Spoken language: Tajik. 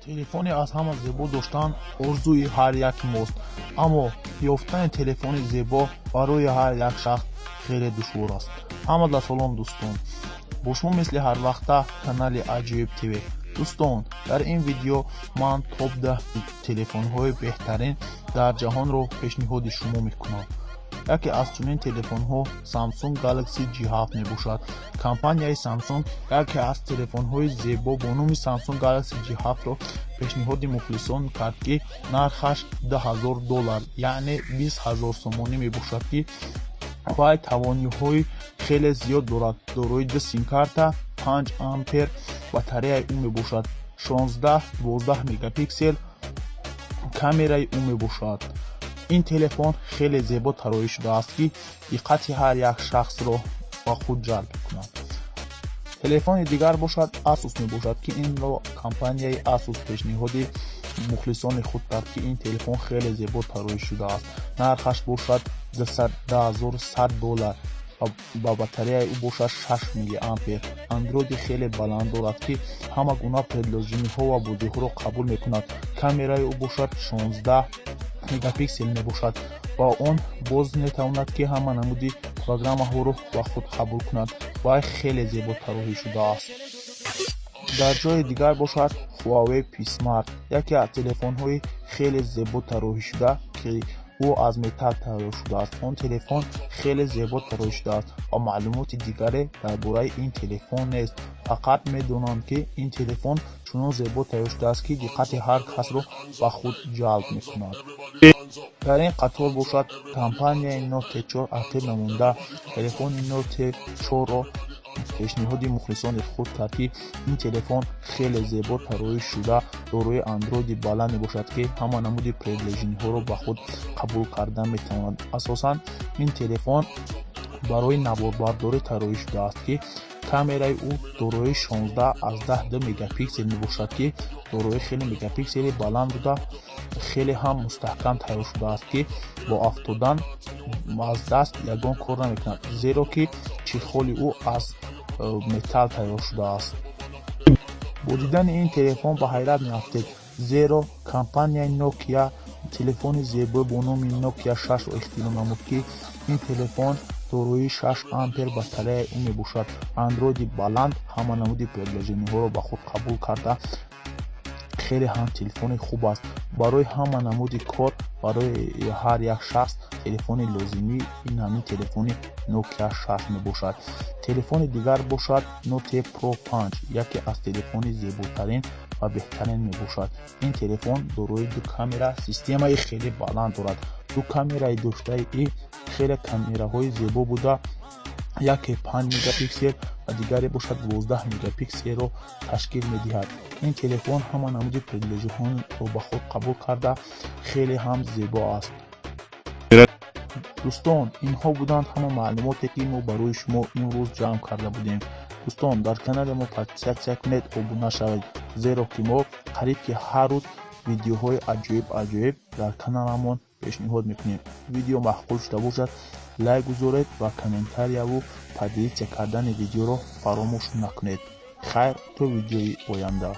Телефоне аз ҳама зебо доштан орзуи ҳар яки мост, аммо ёфтани телефони зебо барои ҳар як шахс хеле душвор аст. Ҳамада салом, дӯстон! Бо шумо мисли ҳарвақта канали Аҷоиб ТВ. Дӯстон, дар ин видео ман топ 10 телефонҳои беҳтарин дар ҷаҳонро пешниҳоди шумо мекунам. Яке аз чунин телефонҳо Samsung Galaxy J7 мебошад. Компанияи Samsung яке аз телефонҳои зебо бо номи Samsung Galaxy J7-ро пешниҳоди мухлисон кард, ки нархаш 2000 доллар, яъне 20 ҳазор сомонӣ мебошад, ки вай тавониҳои хеле зиёд дорад. Дорои ду симкарта, 5 ампер батареяи ӯ мебошад, 16 12 мегапиксел камераи ӯ мебошад. Ин телефон хеле зебо тарроҳӣ шудааст, ки диққати ҳар як шахсро ба худ ҷалб мекунад. Телефони дигар бошад Asus мебошад, ки инро компанияи Asus пешниҳоди мухлисони худ кард, ки ин телефон хеле зебо тарроҳӣ шудааст. Нархаш бошад 2100 доллар ва батареяи ӯ бошад 6 миллиампер. Андроиди хеле баланд дорад, ки ҳама гуна приложениҳо ва бозиҳоро қабул мекунад. Камераи ӯ бошад 16 мегапиксел мебошад ва он боз метавонад, ки ҳама намуди программаҳоро ба худ қабул кунад. Вай хеле зебо тарроҳӣ шудааст. Дар ҷои дигар бошад Huawei P Smart, яке аз телефонҳои хеле зебо тарроҳӣ шуда, ки ӯ аз металл тайёр шудааст. Он телефон хеле зебо тарроҳӣ шудааст ва маълумоти дигаре дар бораи ин телефон нест. Фақат медонанд, ки ин телефон чунон зебо тайёр шудааст, ки диққати ҳар касро ба худ ҷалб мекунад. Дар ин қатор бошад компанияи Note 4 ақиб намонда, телефони Note 4-ро пешниҳоди мухлисони худ кард, ки ин телефон хеле зебо тарроҳӣ шуда, дорои андроиди баланд мебошад, ки ҳама намуди приложениҳоро ба худ қабул карда метавонад. Асосан ин телефон барои наворбардорӣ тарроҳӣ шудааст, ки камераи ӯ дорои 16,2 мегапиксел мебошад, ки дорои хеле мегапиксели баланд буда, хеле ҳам мустаҳкам тайёр шудааст, ки бо афтодан аз даст ягон кор намекунад, зеро ки чехоли ӯ аз металл тайёр шудааст. Бо дидани ин телефон ба ҳайрат меафтед, зеро компанияи Nokia телефони зебо бо номи Nokia 6-ро ихтироъ намуд, ки ин телефон дорои 6 ампер батареяи ӯ мебошад, андроиди баланд, ҳама намуди приложениҳоро ба худ қабул карда, хеле ҳам телефони хуб аст барои ҳама намуди кор. Барои ҳар як шахс телефони лозимӣ ин ҳамин телефони Nokia 6 мебошад. Телефони дигар бошад Note Pro 5, яке аз телефони зеботарин ва беҳтарин мебошад. Ин телефон дорои ду камера, системаи хеле баланд дорад. Ду камераи доштаи и хеле камераҳои зебо буда, яке 5 мегапиксел ва дигаре бошад 12 мегапикселро ташкил медиҳад. Ин телефон ҳама намуди приложениҳоро ба худ қабул карда, хеле ҳам зебо аст. Дӯстон, инҳо буданд ҳама маълумоте, ки мо барои шумо имрӯз ҷамъ карда будем. Дӯстон, дар канали мо подписаться кунед, обуна шавед, зеро ки мо қариб ки ҳар рӯз видеоҳои аҷоиб аҷоиб дар каналамон пешниҳод мекунем. Видео маъқул шуда бошад, лайк гузоред ва комментарияву поделиться кардани видеоро фаромӯш накунед. Хайр, то видеои оянда.